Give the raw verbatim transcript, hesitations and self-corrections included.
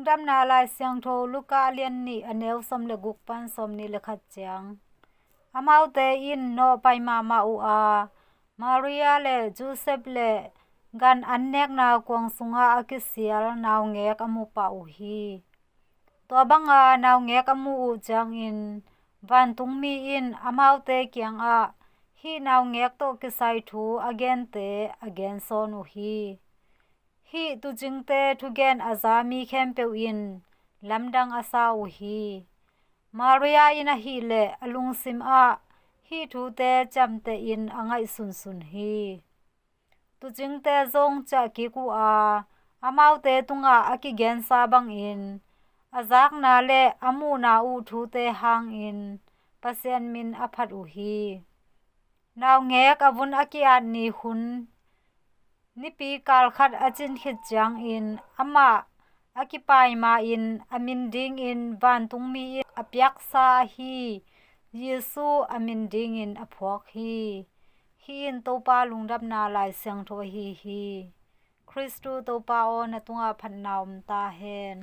Lungdamna Lai Siangtho Luka a lian nih, a neu sawm le guk pan sawm nih le khat ciang. Amaute in nawhpai mahmah uh a, Maria le Josef le gan an nekna kuang sungah a kisial naungek a mu pah uh hi. Tua banga naungek a muh uh ciangin vantungmi in amaute kiangah hih naungek tawh kisai thu a gente a gensawn uh hi. Hih tuucingte thugen a za mi khempeuh in lamdang a sa uh hi. Maria in ahih leh a lungsim ah hih thute ciamtehin a ngaihsunsun hi. Tuucingte zong ciah kik uh a, amaute tungah a kigensa bangin a zakna le a muhna uh thute hangin Pasian min a phat uh hi. Naungek a vun a ki-at ni hun nipi kal khat a cin khit ciangin amah a kipai ma-in a min dingin vantungmi in a piaksa ahi Jesu a min dingin a phuak hi. Hih in Topa Lungdamna Lai Siangtho ahi hi. Khristu Topa aw, na tungah phatna om ta hen.